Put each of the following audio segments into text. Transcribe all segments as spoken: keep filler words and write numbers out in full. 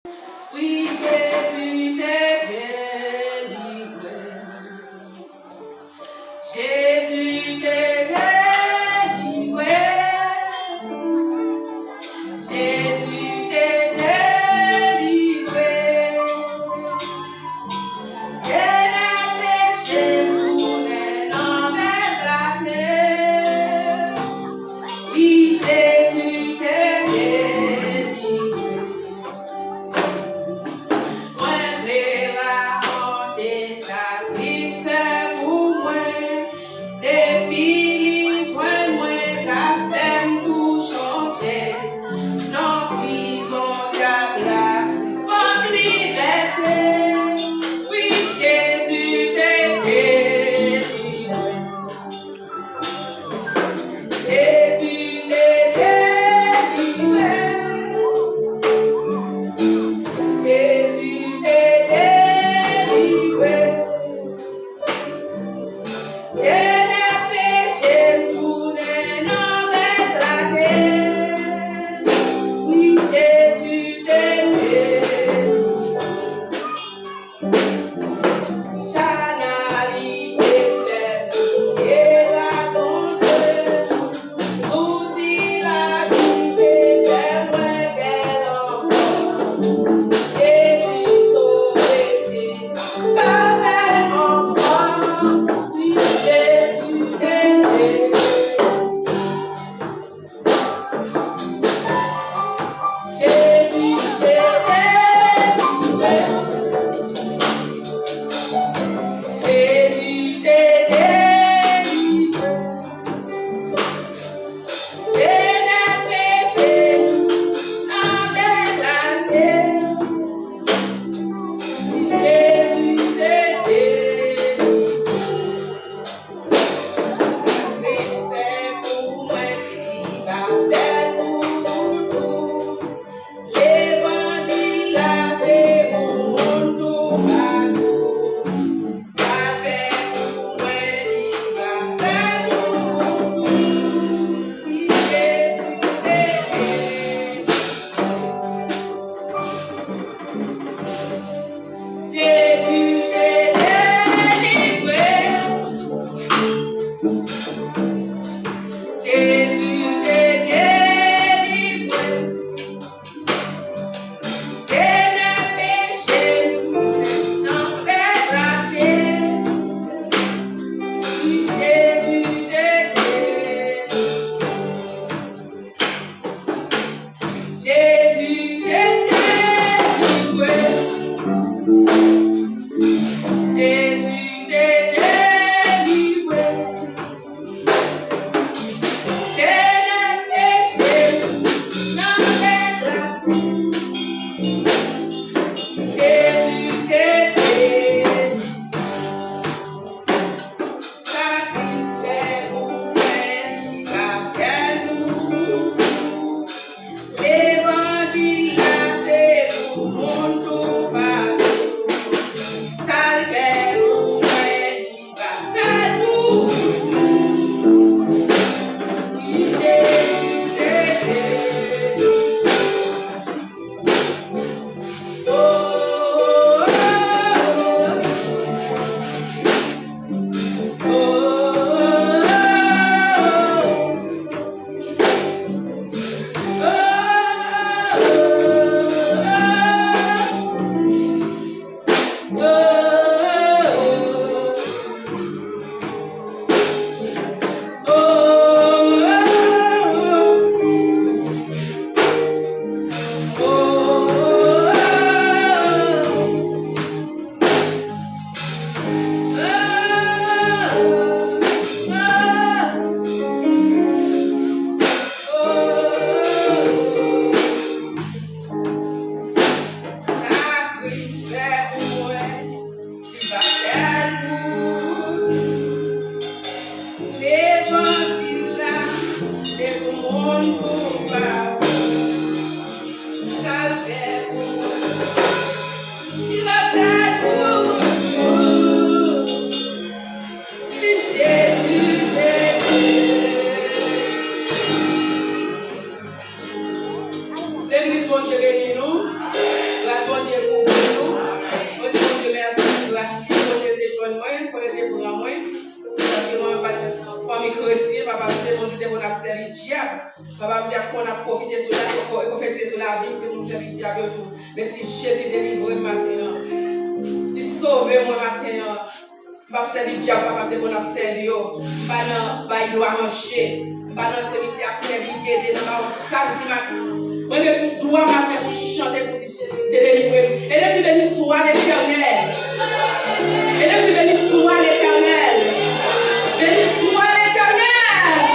Wi, Jezi te delivre. Jezi te delivre. Jezi te delivre. Te nan peche m tounen nan men latè. Wi, Jezi te delivre. Mwen vle rakonte sa Kris fè pou mwen. Depi li jwenn mwen, sa fè m tou chanje. Nan prizon dyab la, ban m libète. Wi, Jezi te delivre. Jezi te delivre. Jezi te delivre. Te nan peche m tounen nan men latè. Wi, Jezi te delivre. Chana li te fè pou Jewova Bondye. Sou sila ki te fè mwen bèl ankò. Jezi sove m, pa pè ankò. Wi, Jezi te delivre. Jezi te delivre. Jezi te delivre. Te nan peche, nan men latè. Papa, m te ap konn ap pwofite sou la, pwofetize sou lavi m, se pou m sèvi dyab yo tou. Men si Jezi delivre m maten an, li sove mwen maten an, m p ap sèvi dyab, papa, m te konn ap sèvi yo. M pa nan bay lwa manje, m pa nan sèvi ti ap sèvi gede nan ba yo samdi maten. Mwen gen tout dwa maten pou chante pou di Jezi te delivre m. Elèv di, Béni soit l'Éternel. Elèv di, Béni soit l'Éternel. Béni soit l'Éternel.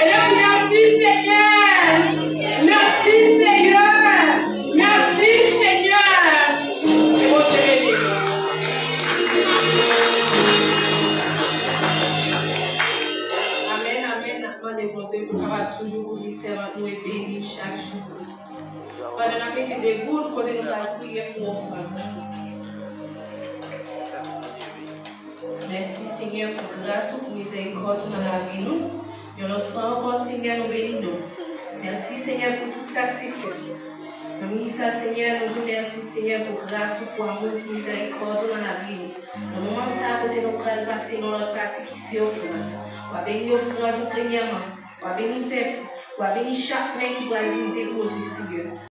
Elèv di, Mèsi Senyè. Mèsi Senyè. Mèsi Senyè. Ke Bondye beni. Amèn, amèn. N ap mande Bondye pou l kapab toujou kouvri sèvant nou e beni l chak jou. Pandan n ap mete debout, kote nou pral priye pou ofrann nan. Mèsi, Senyè, pou gras ou, pou mizèrikòd ou nan lavi nou. Yon lòt fwa ankò, Senyè, nou beni non. Mèsi, Senyè, pou tout sa k te fèt. Nan minit sa, Senyè, nou di mèsi, Senyè, pou gras ou, pou amou, pou mizèrikòd ou nan lavi nou. Nan moman sa a, kote nou pral pase nan lòt pati ki se ofrann. W a beni ofrann ou premyèman. W a beni pèp ou. W a beni chak men ki pral vin depoze, Senyè.